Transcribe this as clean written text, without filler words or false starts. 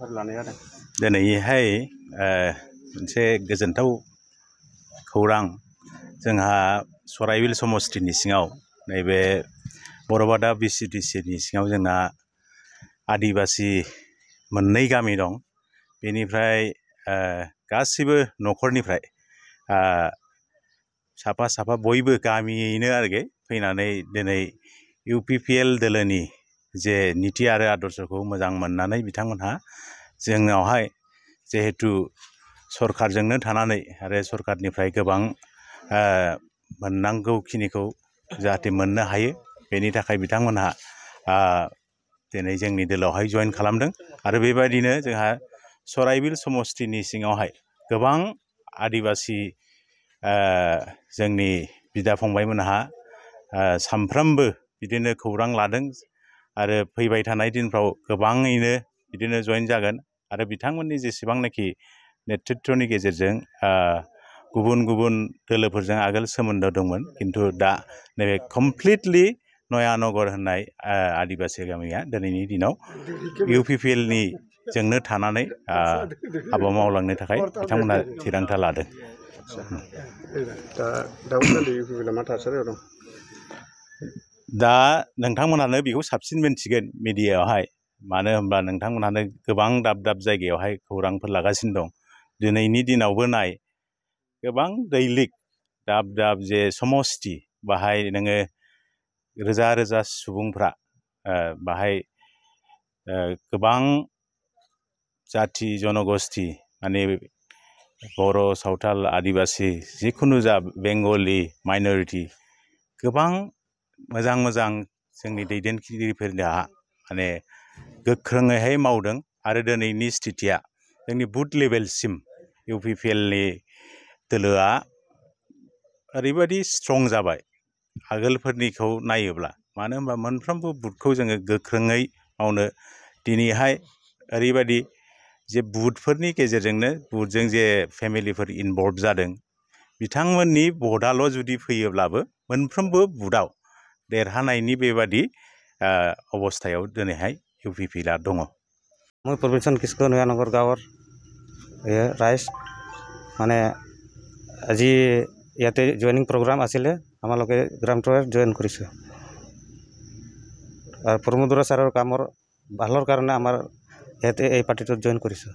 हाबाफारि लानाय जादों? दिनैहाय मोनसे गोजोनथाव खौरां जोंहा सराइबिल समस्तिनि सिङाव नैबे बरबादा VCDCनि सिङाव जोंना आदिबासि मोननै गामि दं। बेनिफ्राय गासिबो न'खरनिफ्राय साफा साफा बयबो गामियैनो आरोखि फैनानै दिनै UPPL दोलोनि जे नीति आरो आदर्शखौ मोजां मोननानै बिथांमोनहा जोंनावहाय जिहेतु सरकारजोंनो थानानै आरो सरकारनिफ्राय गोबां मोननांगौखिनिखौ जाहाथे मोननो हायो बेनि थाखाय बिथांमोनहा दिनै जोंनि दोलोआवहाय जइन खालामदों। आरो बेबायदिनो जोंहा सराइबिल समस्तिनि सिङावहाय गोबां आदिबासि जोंनि बिदा फंबायमोनहा सामफ्रोमबो बिदिनो खौरां लादों आरो फैबाय थानाय दिनफ्राव गोबाङैनो बिदिनो जइन जागोन। आरो बिथांमोननि जेसेबांनाखि नेतृत्वनि गेजेरजों गुबुन गुबुन दोलोफोरजों आगोल सोमोन्दो दंमोन, किन्तु दा नैबे कमप्लिटलि नयानगर होननाय आदिबासि गामिया दिनैनि दिनाव UPPLनि जोंनो थानानै हाबा मावलांनो थाखाय बिथांमोनहा थिरांथा लादों। दासान्दि UPPLआ मा थासारियाव दं? दा नोंथांमोनहानो बेखौ साबसिन मिन्थिगोन मिडियायावहाय, मानो होनब्ला नोंथांमोनहानो गोबां दाब दाब जायगायावहाय खौरांफोर लागासिनो दं। दिनैनि दिनावबो नाय गोबां दैलिक दाब दाब जे समस्ति बाहाय नोङो रोजा रोजा सुबुंफ्रा बाहाय गोबां जाथि जनगोष्ठी माने बर' सावथाल आदिबासि जिखुनु जा बेंगलि माइनरिटि गोबां मोजां मोजां जोंनि दैदेनगिरिफोरा माने गोख्रोङैहाय मावदों। आरो दिनैनि स्थितिया जोंनि बुथ लेभेलसिम UPPLनि दोलोआ ओरैबायदि स्ट्रं जाबाय आगोलफोरनिखौ नायोब्ला, मानो होनबा मोनफ्रोमबो बुथखौ जोङो गोख्रोङै मावनो दिनैहाय ओरैबायदि जे बुथफोरनि गेजेरजोंनो बुथजों जे फेमिलिफोर इनभल्भ जादों, बिथांमोननि भटआल' जुदि फैयोब्लाबो मोनफ्रोमबो बुथआव देरहानायनि बेबादि अबस्थायाव दिनैहाय UPPLआ दङ। মই প্ৰবীণ কিস্কু নয়ানগৰ গাঁৱৰ ৰাইজ মানে আজি ইয়াতে জইনিং প্ৰগ্ৰাম আছিলে, আমালোকে গ্ৰামটোৱে জইন কৰিছোঁ। আৰু প্ৰমোদ বৰুৱা ছাৰৰ কামৰ ভালৰ কাৰণে আমাৰ ইয়াতে এই পাৰ্টিটোত জইন কৰিছোঁ।